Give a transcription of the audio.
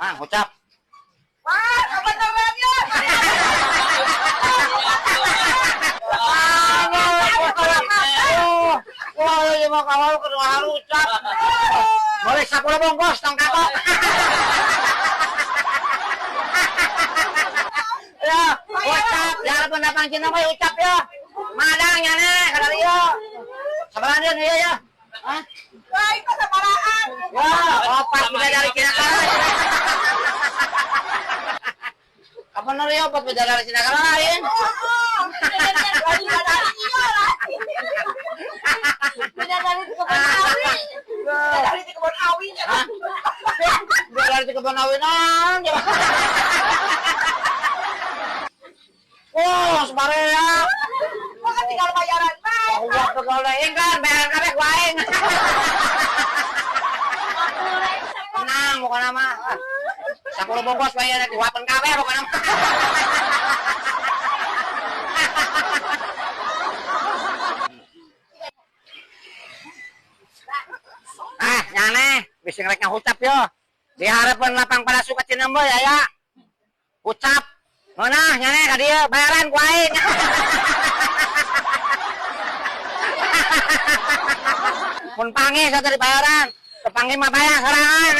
Mang, ucap. Wah, kebeneran ya. Oh, wah, ini mau kawal ke dua ucap. Boleh 10 bungkus tong kapok. Ya, ucap, ya pendatang Cina mah ucap ya. Madang ya nih, kada ieu. Sabaraha ieu ya? Hah? Wah, itu sabarahan. Ya, opat bidadari Cina lain. Apa nuri opat bidadari Cina lain? Bidadari iya lah. Bidadari di kebun awi. Bidadari di kebun awi. Hah? Bidadari di kebun awi non. Oh, sebarea. Wah, kan tinggal bayaran mah. Allah pegawai kan, bayaran kabeh ku aing. Tenang, pokoknya mah. 10 bungkus bayar diwapen kabeh pokoknya mah. Ah, nyane, bisa ngerek ngucap yo. Di harapan lapang pada suka Cinembe ya ya. Ucap. Ngeunah nyane ka dieu bayaran ku aing. Mun panggih satu dibayaran, kepanggih mah bayar sorangan.